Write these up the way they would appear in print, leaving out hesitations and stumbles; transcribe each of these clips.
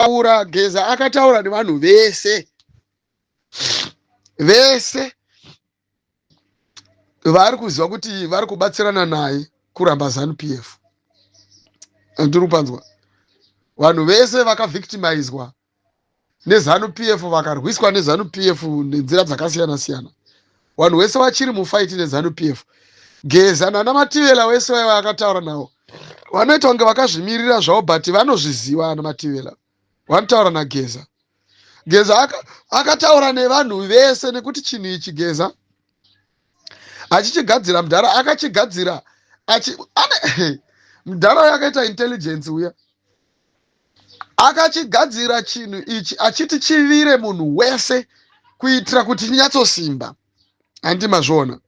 Kutaura, Geza akataura nevanhu vese vese vari kuziva kuti vari kubatsirana naye kuramba ZANU PF. Ndiri kupanzwa, vanhu vese vakavictimizwa neZANU PF, vakarwiswa neZANU PF nenzira dzakasiyana siyana, vanhu vese vachiri mufight neZANU PF, Geza nana Mativela wese vaiva akataura navo. Vanoita kunge vakazvimirira zvavo, but vanozviziva. Ana Mativela vanotaura naGeza. Geza akataura nevanhu vese, nekuti chinhu ichi Geza achichigadzira, mudhara akachigadzira mudhara uyo akaita intelligence uya, akachigadzira chinhu ichi achiti chivire munhu wese kuitira kuti chinyatsosimba. Handi mazviona?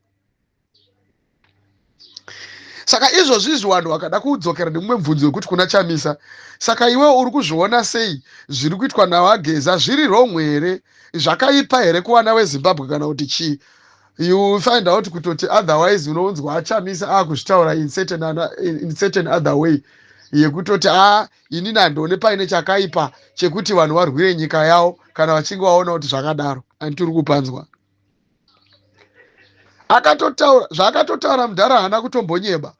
Saka izvozvi izvi vanhu vakada kudzokera nemumwe mubvunzo wekuti kuna Chamisa, saka iwe uri kuzviona sei zviri kuitwa navaGeza? Zviri wrong here? Zvakaipa here kuvana veZimbabwe kana kuti chii? You find out kutoti otherwise unonzwa aChamisa akuzvitaura in certain other way yekutoti, a, inini handione paine chakaipa chekuti vanhu varwire nyika yavo kana vachinge vaona kuti zvakadaro. Anditiri kupanzwa? Akatotaura zvaakatotaura mudhara, haana kutombonyeba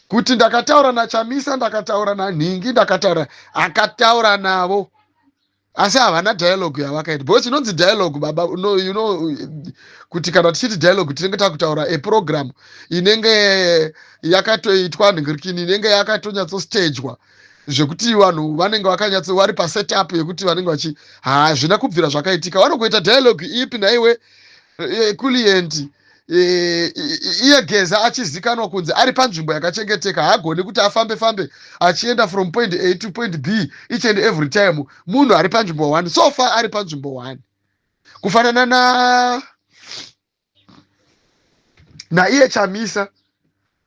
kuti ndakataura naChamisa, ndakataura nanhingi, ndakataura. Akataura navo, asi havana dialogue yavakaita, because inonzi dialogue, baba, no, kuti kana tichiti dialogue tinenge takutaura aprogram inenge yakatoitwa nhingirikini, inenge yakatonyatsostagewa zvekuti vanhu vanenge vakanyatso vari pasetup yekuti vanenge vachi hazvina kubvira zvakaitika. Vanogoita dialogue ipi naiwe, client? Iye Geza achizikanwa kunzi ari panzvimbo yakachengeteka, haagoni kuti afambe fambe achienda from point A to point B each and every time. Munhu ari panzvimbo one, so far ari panzvimbo one, kufanana na naiye Chamisa,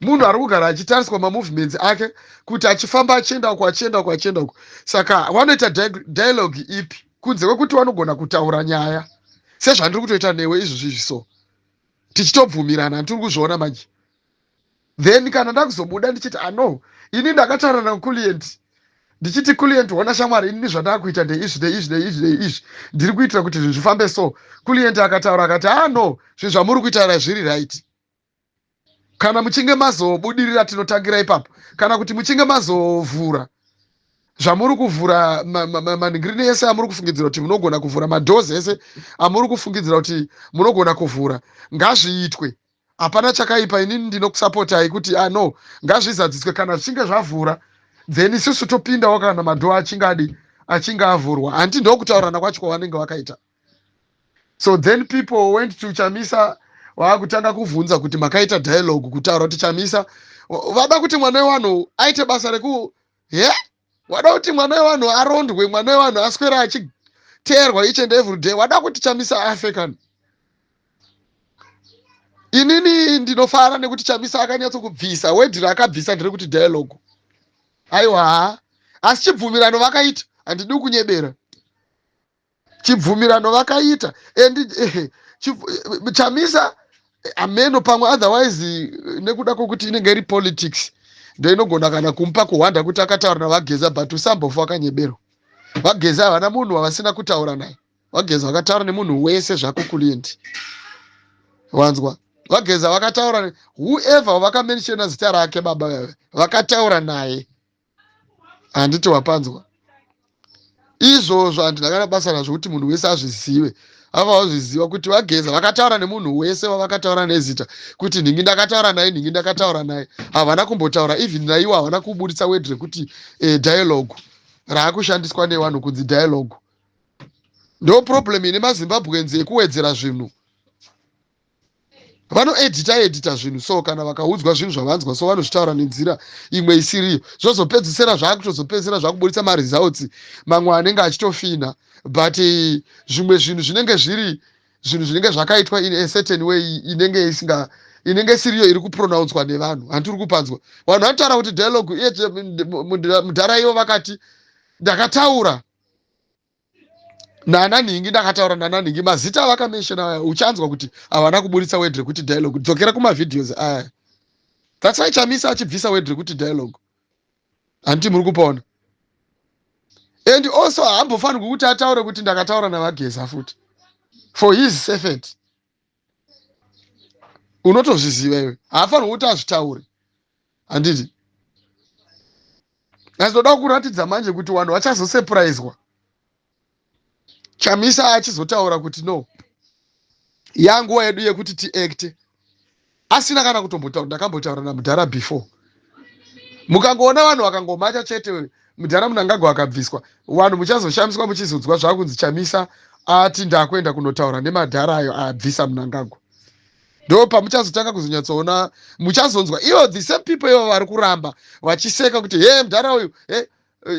munhu ari kugara achitariswa mamovements ake kuti achifamba achienda uko, achienda uko, achienda uko. Saka vanoita dialogue ipi kunze kwekuti vanogona kutaura nyaya sezvandiri kutoita newe izvozvizvi? So tichitobvumirana, handiri kuzviona manje. Then kana ndakuzobuda ndichiti, ano ah, ini ndakataura naclient, ndichiti, "Client, ona shamwari, inini zvandakuita ndeizvi, ndeizvi, ndeizvi, ndeizvi, ndiri kuitira kuti zvinhu zvifambe." So client akataura akati, "Ah, no, zvinhu zvamuri kuitaura zviri right. Kana muchinge mazobudirira tinotangira ipapo, kana kuti muchinge mazovhura zvamuri kuvhura, manhingirini ese amuri kufungidzira kuti munogona kuvhura, madoors ese amuri kufungidzira kuti munogona kuvhura, ngazviitwe. Hapana chakaipa. Inini ndinokusapotai kuti, ah, no, ngazvizadziswe. Kana zvichinge zvavhura, then isusu topindawo, kana madoors achinge adi achinge avhurwa." Handi ndokutaurirana kwacho kwavanenge vakaita? So then people went to Chamisa, vaakutanga kuvhunza kuti makaita dialogue, kutaura kuti Chamisa vada kuti mwana wevanhu aite basa reku ye wada kuti mwana wevanhu arondwe, mwana wevanhu aswera achiteerwa each and every day, wada kuti Chamisa afe. Kana inini ndinofara nekuti Chamisa akanyatsokubvisa word raakabvisa nderekuti dialogue. Aiwa, ha, asi chibvumirano vakaita, handidi kunyebera, chibvumirano vakaita. And Chamisa ameno pamwe otherwise nekuda kwokuti inenge iri politics, ndo inogona kana kumupa kuhwanda kuti akataura navaGeza, but usambofa wakanyeberwa. VaGeza havana munhu wavasina kutaura naye. VaGeza vakataura nemunhu wese zvako, client. Wanzwa? VaGeza vakataura whoever vakamentiona zita rake, baba vave vakataura naye. Handiti wapanzwa? Izvozvo handina kana basa nazvo kuti munhu wese azvizive. Ava vazviziva kuti VaGeza vakataura nemunhu wese wavakataura nezita kuti nhingi ndakataura naye, nhingi ndakataura naye. Havana kumbotaura even naiwo, havana kubudisa word rekuti dialogue raakushandiswa nevanhu kunzi dialogue. Ndo problem ine maZimbabweans yekuwedzera zvinhu. Vanoedita edita zvinhu, so kana vakaudzwa zvinhu zvavanzwa, so vanozvitaura nenzira imwe isiriyo, zvozopedzisira zvakutozopedzisira zvakubudisa maresults mamwe anenge achitofina. But zvimwe zvinhu zvinenge zviri zvinhu zvinenge zvakaitwa in a certain way inenge isinga inenge isiriyo iri kupronounswa nevanhu. Handiri kupanzwa? Vanhu vanotaura kuti dialogue, iye mudhara ivo vakati ndakataura nana nhingi, ndakataura nana nhingi, mazita avakamentiona aya, uchanzwa kuti havana kuburitsa word rekuti dialogue. Dzokera kumavideos aya. That's why Chamisa achibvisa word rekuti dialogue. Handiti muri kupaona? And also haambofanirwi kuti ataure kuti ndakataura naVaGeza futi, for his safety. Unotozviziva iwe, haafanirwi kuti azvitaure, handiti? Asi toda kuratidza manje kuti vanhu vachazosurpriswa Chamisa achizotaura kuti no, yanguva yedu yekuti tiacte, asina kana kutombotaura ndakambotaura namudhara before. Mukangoona vanhu vakangomacha chete, mudhara Mnangagwa akabviswa, vanhu muchazoshamiswa muchizonzwa zvakunzi Chamisa ati ndakuenda kunotaura nemadhara ayo abvisa Mnangagwa. Ndo pamuchazotanga kuzonyatsoona, muchazonzwa ivo the same people ivo vari kuramba vachiseka kuti he, mudhara uyu he,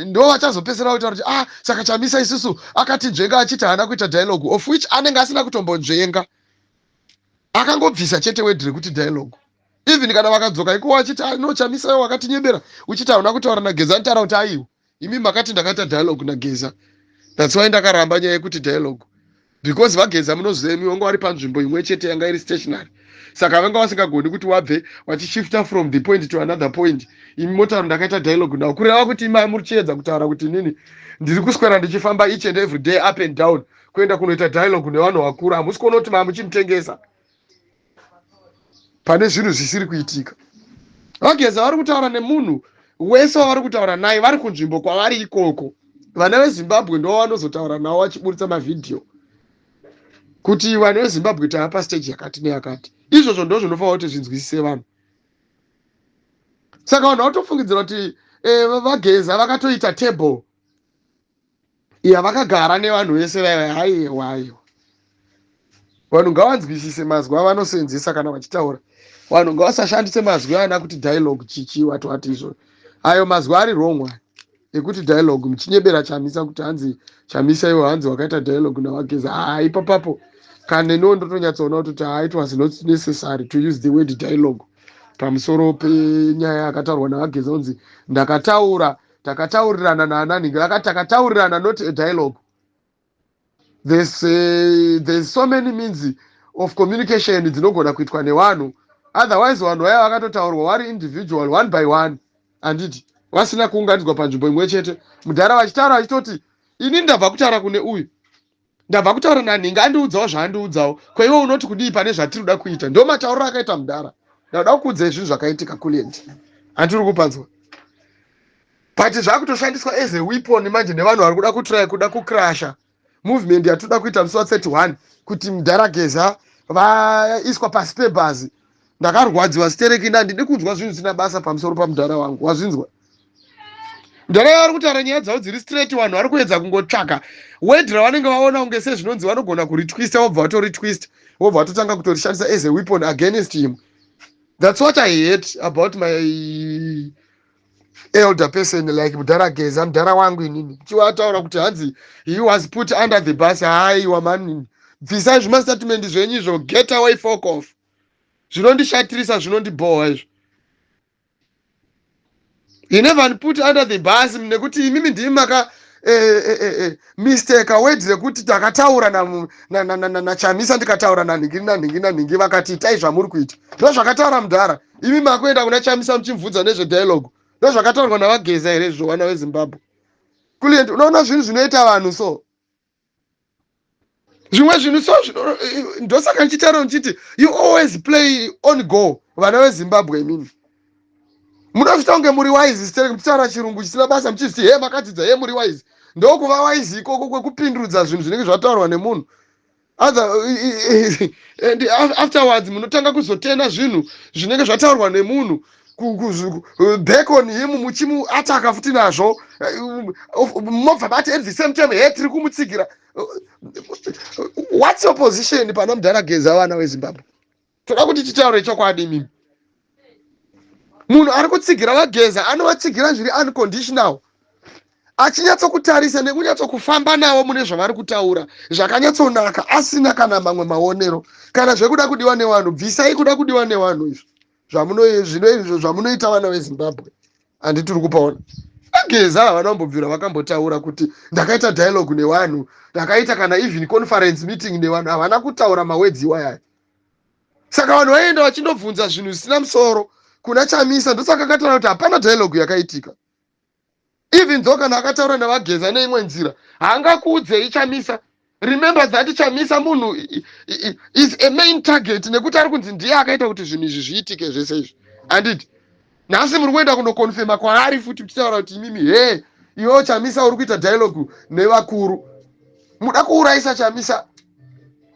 ndo vachazopedzisira kutaura kuti ah, saka Chamisa isusu akatinzvenga achiti haana kuita dialogue, of which anenge asina kutombonzvenga, akangobvisa chete word rekuti dialogue. Even kana vakadzoka ikowo achiti ah, no, Chamisa iwo wakatinyebera uchiti hauna kutaura naGeza, anotaura kuti aiwa, imi makati ndakaita dialogue naGeza, that's why ndakaramba nyaya yekuti dialogue, because vaGeza munoziva imi vanga vari panzvimbo imwe chete yanga iri stationary, saka vanga vasingagoni kuti wabve vachishifta from the point to another point. Imi motaura ndakaita dialogue navo, kureva kuti imai muri chiedza kutaura kuti inini ndiri kuswera ndichifamba each and every day up and down kuenda kunoita dialogue nevanhu vakuru. Hamusi kuona kuti mamuchimutengesa pane zvinhu zvisiri kuitika? VaGeza vari kutaura nemunhu wese wavari kutaura naye vari kunzvimbo kwavari ikoko. Vana veZimbabwe ndo vanozotaura navo vachiburitsa mavhidhiyo kuti vanhu veZimbabwe tava pastage yakati neyakati. Izvozvo ndo zvinofanira kuti zvinzwisise vanhu. Saka vanhu vatofungidzira kuti vaGeza vakatoita table yavakagara nevanhu vese vaiva. Haiwa, aiwa, vanhu ngavanzwisise mazwi avanosenzesa kana vachitaura. Vanhu ngavasashandise mazwi ana kuti dialogue, chichi, wati wati izvo. Ayo mazwi ari wrong ekuti dialogue, muchinyebera Chamisa kuti hanzi Chamisa iwo hanzi wakaita dialogue naVaGeza. Haa, ipapapo kana neniwo ndotonyatsoona kuti haa, it was not necessary to use the word dialogue pamusoro penyaya yakataurwa naVaGeza kunzi ndakataura, takataurirana naananhingi. Vakati takataurirana, not a dialogue. There's so many means of communication dzinogona kuitwa nevanhu. Otherwise vanhu vaya vakatotaurwa vari individual, one by one, handiti, vasina kuunganidzwa panzvimbo imwe chete. Mudhara vachitaura vachitoti ini ndabva kutaura kune uyu, ndabva kutaura nanhingi, andiudzawo zvaandiudzawo, kweiwe unoti kudii pane zvatiri kuda kuita? Ndo matauriro akaita mudhara. Ndauda kukuudzai zvinhu zvakaitika, Kulient, handiri kupanzwa, but zvakutoshandiswa as a weapon manje nevanhu vari kuda kutry kuda kucrasha movement yatoda kuita musi wa31, kuti mudhara Geza vaiswa pasi pebhazi. Ndakarwadziwa stereki. Ndandidi kunzwa zvinhu zvisina basa pamusoro pamudhara wangu. Wazvinzwa? Mudhara vari kutaura nyaya dzavo dziri straight. Vanhu vari kuedza kungotsvaka word ravanenge vaona kunge sezvinonzi vanogona kuritwista, vobva vatoritwista, vobva vatotanga kutorishandisa as a weapon against him. That's what I hate about my elder person like mudhara Geza, mudhara wangu inini. Chiwataura kuti hanzi he was put under the bus, haiwa manini, bvisai zvimastatement zvenyu izvo, get away, fuck off. Zvinondishatirisa, zvinondibhohwa izvo. He never put under the bus, nekuti imimi ndimi maka mistake word rekuti takataura naChamisa, ndikataura nanhingi nanhingi nanhingi, vakati itai zvamuri kuita. Ndo zvakataura mudhara. Imi makuenda kuna Chamisa muchimubvunza nezvedialogue. Ndo zvakataurwa naVaGeza here izvo, vana veZimbabwe? Kulient, unoona zvinhu zvinoita vanhu so, zvimwe zvinhu so, ndosaka ndichitaura ndichiti you always play on go. Vana veZimbabwe, imini munozvita kunge muri wise sterek, muchitaura chirungu chisina basa, muchizviti he makadzidza, he muri wise. Ndokuva wise ikoko kwekupindurudza zvinhu zvinenge zvataurwa nemunhu other, and afterwards munotanga kuzotena zvinhu zvinenge zvataurwa nemunhu back on him, muchimuataka futi nazvo, mobva mati at the same time he tiri kumutsigira. What's your position pana mudhara Geza, vana veZimbabwe? Toda kuti titaure chokwadi mimi. Munhu ari kutsigira vaGeza anovatsigira zviri unconditional, achinyatsokutarisa nekunyatsokufamba navo mune zvavari kutaura zvakanyatsonaka, asina kana mamwe maonero kana zvekuda kudiwa nevanhu. Bvisai kuda kudiwa nevanhu izvo zvino zvamunoita, vana veZimbabwe, handitiri kupaona? AGeza havana kumbobvira vakambotaura kuti ndakaita dialogue nevanhu, ndakaita kana even conference meeting nevanhu. Havana kutaura mawords iwayaya. Saka vanhu vaienda vachindobvunza zvinhu zvisina musoro kuna Chamisa. Ndosaka akataura kuti hapana dialogue yakaitika. Even though kana akataura naVaGeza neimwe nzira, haangakuudzei Chamisa. Remember that Chamisa munhu is a main target nekuti ari kunzi ndiye akaita kuti zvinhu izvi zviitike zvese izvi. Handiti nhasi muri kuenda kunokonfema kwaari futi muchitaura kuti imimi he iwewo Chamisa uri kuita dialogue nevakuru, muda kuurayisa Chamisa.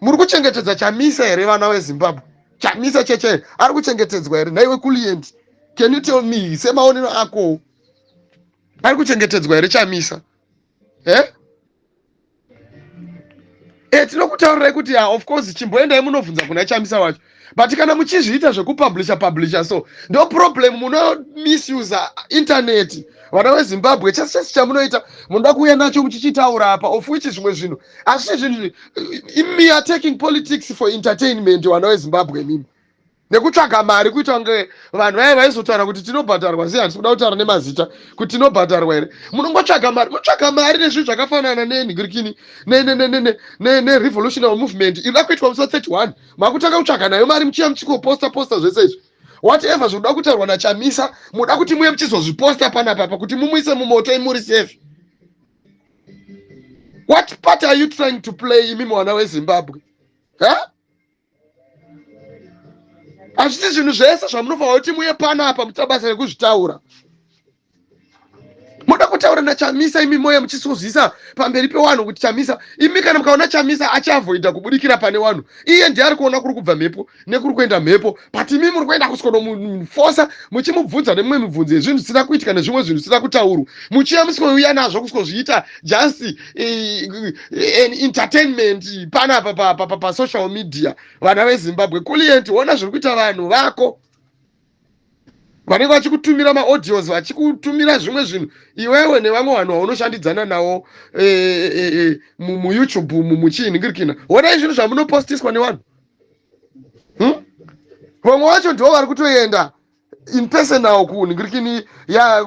Muri kuchengetedza Chamisa here, vana veZimbabwe? Chamisa cheche ari kuchengetedzwa here nhaiwe Kulient? Can you tell me semaonero ako, ari kuchengetedzwa here Chamisa? Eh? E, tinokutaurirai kuti ya, of course, chimboendai munobvunza kuna Chamisa wacho, but kana muchizviita zvekupublisha publisha, so ndo problem, muno misuse internet, vana veZimbabwe. Chese chese chamunoita munoda kuuya nacho muchichitaura apa, of which zvimwe zvinhu asi zvinhu imi are taking politics for entertainment, vana veZimbabwe, mimi nekutsvaga mari, kuita kunge vanhu vaya vaizotaura kuti tinobhadharwa. Sei handisi kuda kutaura nemazita kuti tinobhadharwa here? Munongotsvaga mari, munotsvaga mari nezvinhu zvakafanana nenhingirikini nerevolutionary movement inoda kuitwa musi wa31. Makutanga kutsvaga nayo mari, muchiya muchikoposta posta zvese izvi, whatever zvinoda kutaurwa naChamisa, muda kuti muye muchizozviposta panapapa kuti mumuise mumoto imuri safe. What part are you trying to play imi, mwana weZimbabwe, ha? Hazvisi zvinhu zvese zvamunofanira kuti muye panapa muita basa rekuzvitaura. Muda kutaura naChamisa, imi moya muchisozvisa pamberi pewanhu kuti Chamisa. Imi kana mukaona Chamisa achiavoida kubudikira pane wanhu, iye ndiye ari kuona kuri kubva mhepo nekuri kuenda mhepo, but imi muri kuenda kusikonomufosa muchimubvunza nemumwe mibvunzo yezvinhu zvisina kuitika nezvimwe zvinhu zvisina kutaurwa, muchiya musiouya nazvo kusikozviita just an entertainment panapa pasocial media. Vana veZimbabwe, Kulient, ona zviri kuita vanhu vako vanenge vachikutumira maaudios, vachikutumira zvimwe zvinhu, iwewe nevamwe vanhu vaunoshandidzana navo muYouTube umu muchiinhingirikina. Onai zvinhu zvamunopostiswa nevanhu, Vamwe vacho ndivo vari kutoenda in personal kunhingirikini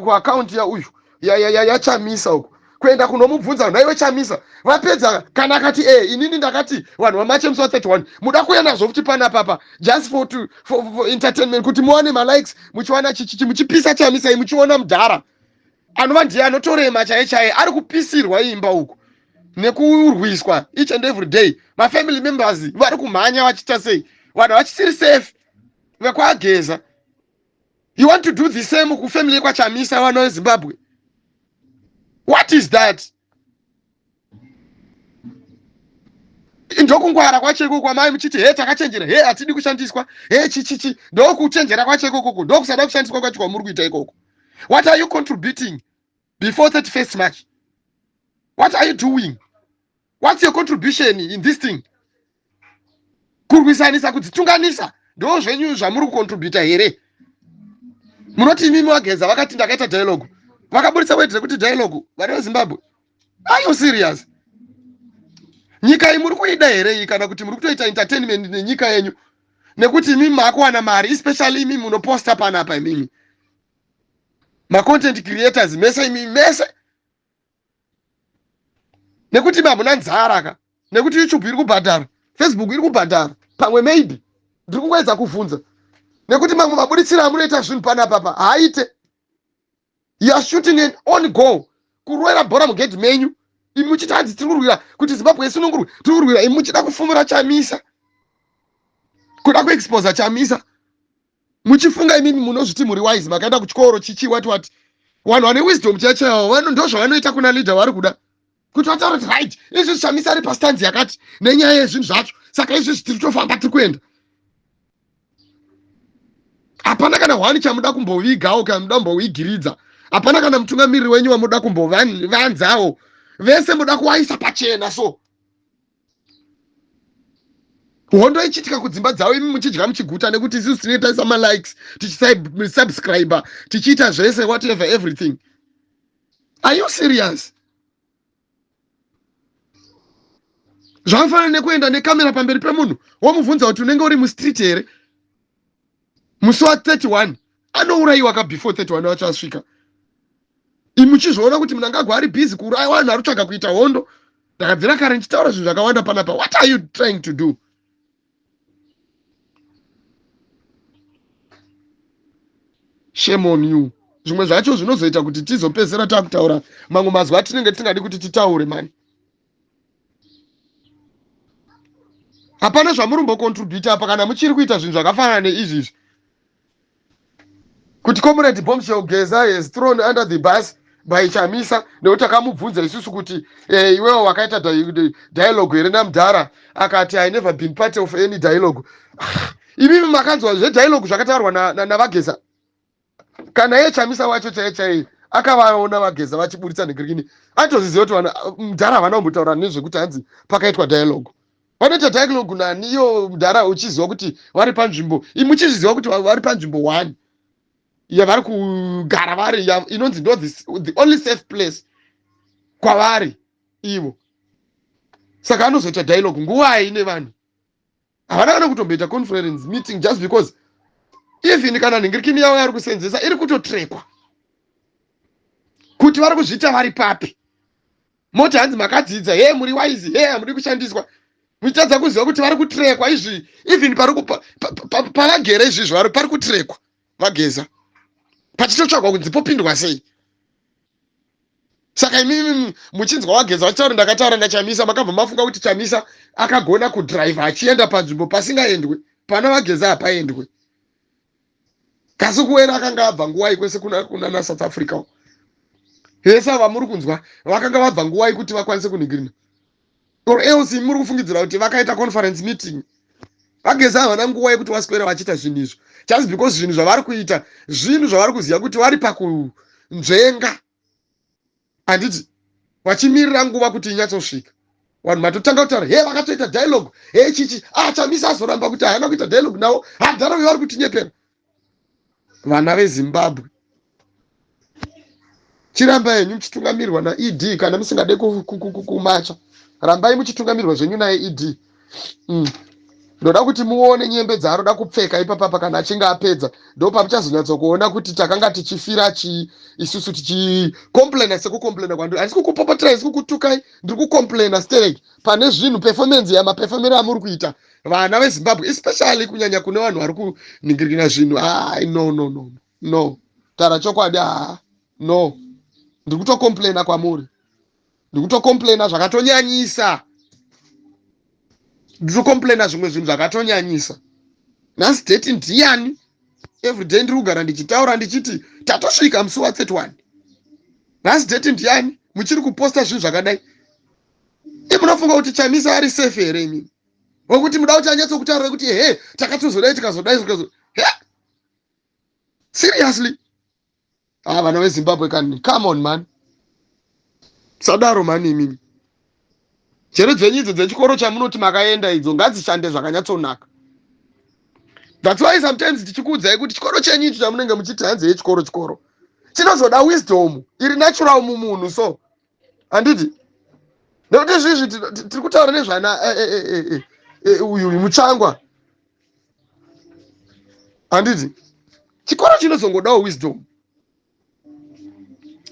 kuakaunti yauyu yaChamisa uku, kuenda kunomubvunza, nhaiwe Chamisa, vapedza kana akati e inini ndakati vanhu vamache musi wa31, muda kuuya nazvo futi panapapa just for entertainment kuti muwane malikes, muchiwana chichichi, muchipisa Chamisa, muchiona mudhara anova ndiye anotorema chaiye chaiye ari kupisirwa imba uku nekurwiswa each and every day. Mafamily members vari kumhanya vachiita sei, vanhu vachisiri safe vekwaGeza. You want to do the same kufamily yekwaChamisa, vana veZimbabwe? What is that? Ndokungwara kwacho ikoko kwamai muchiti he takachenjera, he hatidi kushandiswa, he chichichi. Ndokuchenjera kwacho ikokoko, ndokusada kushandiswa kwacho kwamuri kuita ikoko. What are you contributing before 31st March? What are you doing? What's your contribution in this thing? Kurwisanisa, kudzitunganisa, ndo zvenyu zvamuri kucontributa here? Munoti imimi waGeza vakati ndakaita dialogue, vakaburitsa word rekuti dialogue. Vana veZimbabwe, are you serious? Nyika iyi muri kuida here iyi, kana kuti muri kutoita entertainment nenyika yenyu nekuti imimi maakuwana mari? Especially imi munoposta panapa, imimi macontent creators mese, imi mese, nekuti imi hamuna nzara ka, nekuti YouTube iri kubhadhara, Facebook iri kubhadhara pamwe. Maybe ndiri kungoedza kuvhunza nekuti mamwe mabuditsiro amunoita zvinhu panapapa haaite. You are shooting an own goal, kurovera bhora mugedhi menyu. Imi muchiti hanzi tiri kurwira kuti Zimbabwe isunungurwe, tiri kurwira, imi muchida kufumura Chamisa, kuda kuexposa Chamisa, muchifunga imimi munozviti muri wise, makaenda kuchikoro, chichi wati wati. Vanhu vane wisdom chaichaivo ndo zvavanoita kuna leader vari kuda kuti vataura kuti right, izvi Chamisa ari pastance yakati nenyaya yezvinhu zvacho, saka izvizvi tiri tofamba, tiri kuenda. Hapana kana hwani chamuda kumbovigawo, kana muda kumbovigiridza. Hapana kana mutungamiriri wenyu wamuda kumbovanzawo. Vese muda kuvaisa pachena. So hondo ichiitika kudzimba dzavo, imi muchidya muchiguta, nekuti isusu tinenge taisa malikes, tichisubscribe, tichiita zvese, whatever, everything. Are you serious? Zvakafanana nekuenda nekamera pamberi pemunhu, womubvunza kuti unenge uri mustreet here musi wa31. Anourayiwa ka before 31 wacho asvika. Imi muchizviona kuti Mnangagwa ari busy kuuraya vanhu, ari kutsvaga kuita hondo. Ndakabvira kare ndichitaura zvinhu zvakawanda panapa. What are you trying to do? Shame on you. Zvimwe zvacho zvinozoita kuti tizopedzisira takutaura mamwe mazwi atinenge tisingadi kuti titaure mani. Hapana zvamuri kumbocontributa apa kana muchiri kuita zvinhu zvakafanana neizvi izvi. Kuti Comrade Bombshell Geza has thrown under the bus by Chamisa nekuti akamubvunza isusu kuti eh, iwewe wakaita dialogue here namudhara, akati I never been part of any dialogue. Imimi makanzwa zvedialogue zvakataurwa naVaGeza na, na kana iye Chamisa wacho chaiye chaiye akavaona VaGeza vachiburitsa nhingirikini, anotozviziva kuti vanhu mudhara havana kumbotaura nezvekuti hanzi pakaitwa dialogue. Vanoita dialogue nani iyo mudhara uchiziva kuti vari panzvimbo, muchizviziva kuti vari panzvimbo one yavari kugara vari, inonzi ndo the only safe place kwavari ivo. Saka anozoita dialogue nguvai nevanhu havana kana kutomboita conference meeting, just because even kana nhingirikini yavo yari kusenzesa iri kutotrekwa kuti vari kuzviita vari papi. Moti hanzi makadzidza, he muri wise, he hamudi kushandiswa, muchitadza kuziva kuti vari kutrekwa izvi. Even pari pavagere izvizvo vari pari kutrekwa VaGeza, pachitotsvagwa kunzi popindwa sei. Saka imimi muchinzwa VaGeza vachitaura, "Ndakataura naChamisa," makabva mafunga kuti Chamisa akagona kudhiraivha achienda panzvimbo pasingaendwe. Pana VaGeza hapaendwe. Kasukuwere akanga abva nguvai kwese kunana South Africa? Vese ava muri kunzwa vakanga vabva nguvai kuti vakwanise kunhingirina? Or else muri kufungidzira kuti vakaita conference meeting? VaGeza havana nguva yekuti vaswera vachiita zvinhu izvo, just because zvinhu zvavari kuita zvinhu zvavari kuziva kuti vari pakunzvenga, handiti? Vachimirira nguva kuti inyatsosvika. Vanhu matotanga kutaura, he vakatoita dialogue, he chichi. Ah, Chamisa azoramba kuti haana kuita dialogue navo. Hadhara vari kutinyepera. Vana veZimbabwe, chirambai henyu muchitungamirirwa naED. Kana musingade kumacha, rambai muchitungamirirwa zvenyu naye ED. Ndoda kuti muone nyembe dzaaroda kupfeka ipapapa kana achinge apedza. Ndo pamuchazonyatsokuona kuti takanga tichifira chii isusu tichicomplaina sekucomplaina kwandiri. Handisi kukupopoterai, handisi kukutukai, ndiri kucomplaina sterek pane zvinhu, performance yamapefomero amuri kuita, vana veZimbabwe, especially kunyanya kune vanhu vari kuningirikina zvinhu. Ai, no, no, no, no, tara chokwadi. Haa, no, ndiri kutocomplaina kwamuri, ndiri kutocomplaina zvakatonyanyisa, ndiri kucomplaina zvimwe zvinhu zvakatonyanyisa. Nhasi date ndiyani? Everyday ndiri kugara ndichitaura ndichiti tatosvika musi wa31. Nhasi date ndiyani? Muchiri kuposta zvinhu zvakadai. Imunofunga kuti Chamisa ari safe here imini, wekuti muda kuti anyatsokutaura kuti ehe, takatozodai, tikazodai, tikazo he? Seriously? Ah, vana veZimbabwe kani, come on man, sadaro mani imimi. Njere dzenyu idzo dzechikoro chamunoti makaenda idzo ngadzishande zvakanyatsonaka. That's why sometimes tichikuudzai kuti chikoro chenyu icho chamunenge muchiti hanzi yechikoro, chikoro chinozoda wisdom iri natural mumunhu. So handiti nekuti izvizvi tiri kutaura nezvana eh, eh, uyu Mutsvangwa, handiti? Chikoro chinozongodawo wisdom,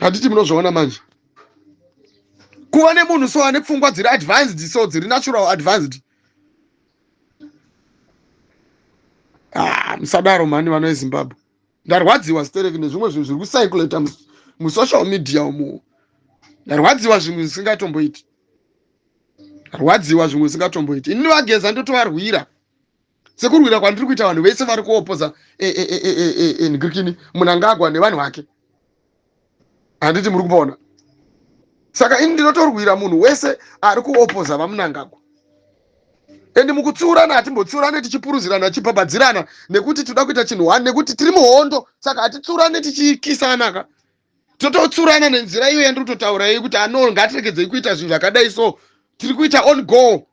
handiti? Munozviona manje kuva nemunhu so ane pfungwa dziri advanced, so dziri natural advanced. Ah, musadaro mhani, vana veZimbabwe. Ndarwadziwa stereki nezvimwe zvinhu zviri kucirculata musocial media umu. Ndarwadziwa zvimwe zvisingatomboiti, rwadziwa zvimwe zvisingatomboiti. Inini VaGeza ndotovarwira sekurwira kwandiri kuita vanhu vese vari kuopoza ngirikini Mnangagwa nevanhu vake, handiti? Muri kupaona? Saka ini ndinotorwira munhu wese ari kuopoza vaMnangagwa. And mukutsiurana hatimbotsiurane tichipuruzirana, tichibhabhadzirana, nekuti toda kuita chinhu one, nekuti tiri muhondo. Saka hatitsiurane tichikisana ka, tototsurana nenzira iyo yandiri kutotaura iyi kuti ano ngatiregedzei kuita zvinhu zvakadai. So tiri kuita on go.